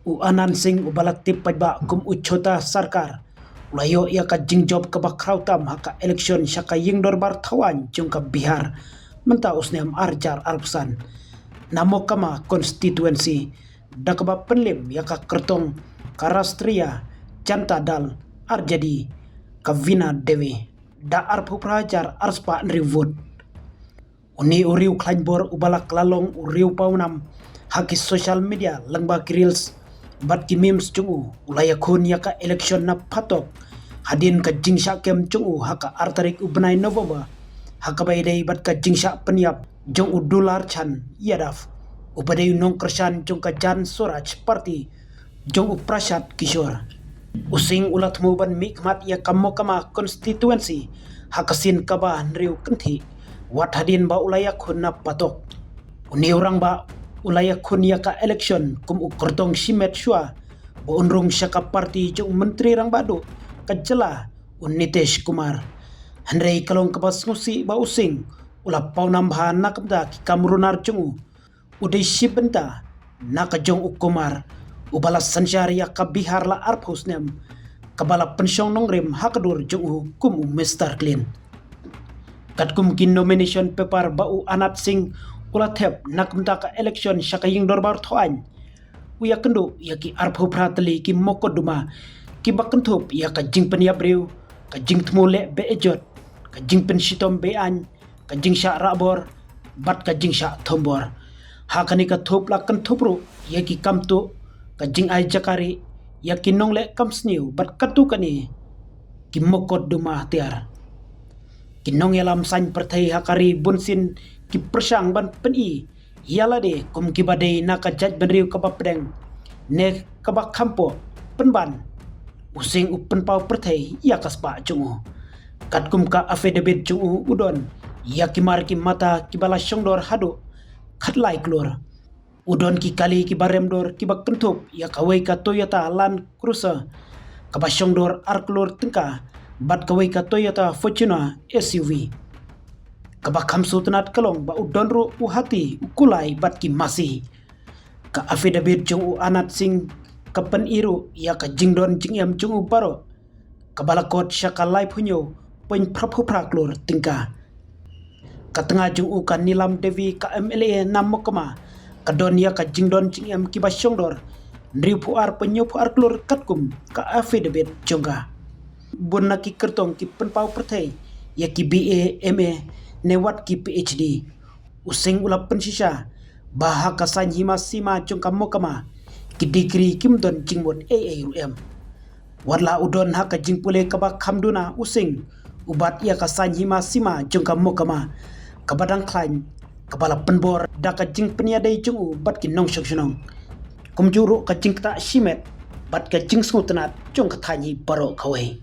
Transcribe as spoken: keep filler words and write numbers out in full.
U Anand Singh uba la tip paidbah kum u Chhota Sarkar u la ïoh ïa ka jingjop kaba khraw tam ha ka election sha ka ïing dorbar thaw aiñ jong ka Bihar mynta u snem ar hajar arphew san na Mokama constituency da kaba pynliem ïa ka kyrtong ka Rashtriya Janata Dal R J D ka Veena Devi da arphew phra hajar arspah hynriew vote. Une u riew khlaiñ bor uba la kylla long u riew pawnam ha ki social media lyngba ki reels bad ki memes jong u u la ïakhun ïa ka election na phatok hadien ka jingshah kem jong u ha ka ar tarik u bnai November ha kaba ïadei bad ka jingshah pynïap jong u Dular Chand Yadav uba dei u nongkyrshan jong ka Jan Swaraj Party jong u Prashant Kishore. U Singh u la thmu ban mihkhmat ïa ka Mokama constituency ha ka sien kaba hynriew kynthih wat hadien ba u la ïakhun na phatok. Une u rangbah u la ïakhun ïa ka election kum u kyrtong shimet shuwa ba un rung sha ka party jong u Myntri Rangbah Duh ka jylla u Nitish Kumar. Hynrei ka long kaba sngewsih ba u Singh u la pawnam bha na ka bynta ki kam runar jong u. U dei shi bynta na ka jong u Kumar uba la synshar ïa ka Bihar la arphew snem kaba la pynshong nongrim ha ka dur jong u kum u Mister Clean. Katkum ki nomination paper ba u Anand Singh u la thep na ka bynta ka election sha ka ïing dorbar thaw aiñ u ïakynduh ïa ki arphew phra tylli ki mokotduma kiba kynthup ïa ka jingpynïap briew, ka jingthmu leh be-ejot, ka jingpynshitom be-aiñ, ka jingshah rah bor bad ka jingshah thombor. Ha kane ka thup la kynthup ruh ïa ki kam tuh, ka jingai jaka rieh ïa ki nongleh kam sniew bad katto katne ki mokotduma tiar. Ki nongïalam saiñ pyrthei ha ka ri bunsien ki pyrshang ban pyni ïa lade kum kiba dei na ka jaitbynriew kaba pdeng ne kaba kham poh, pynban u Singh u pynpaw pyrthei ïa ka spah jong u. Katkum ka affidavit jong u u don ïa ki mar ki mata kiba la shongdor haduh khatlai klur. U don ki kali kiba rem dor kiba kynthup ïa kawei ka Toyota Land Cruiser kaba shongdor ar klur tyngka bad kawei ka Toyota Fortuner S U V. Kaba kham sngewtynnat ka long ba u don ruh u hati, u kulai bad ki masi. Ka affidavit jong u Anand Singh ka pyni ruh ïa ka jingdon jingem jong u baroh kaba la kot sha ka laiphew hynñiew point phra phra klur tyngka. Ka tnga jong u ka Neelam Devi ka M L A na Mokama ka don ïa ka jingdon jingem kiba shongdor hynriewphew ar point hynñiewphew ar klur katkum ka affidavit jong ka. Bun na ki kyrtong ki pynpaw pyrthei ïa ki B A, M A ne wat ki P H D. U Singh u la pynshisha ba ha ka saiñ hima sima jong ka Mokama ki degree kim don jingmut ei ei ruh em. Wat la u don ha ka jingpule kaba kham duna, u Singh u bat ïa ka saiñ hima sima jong ka Mokama kaba dang khlaiñ, kaba la pynbor da ka jingpynïadei jong u bad ki nongshong shnong, kumjuh ruh ka jingktah shimet bad ka jingsngewtynnat jong ka thaiñ hi baroh kawei.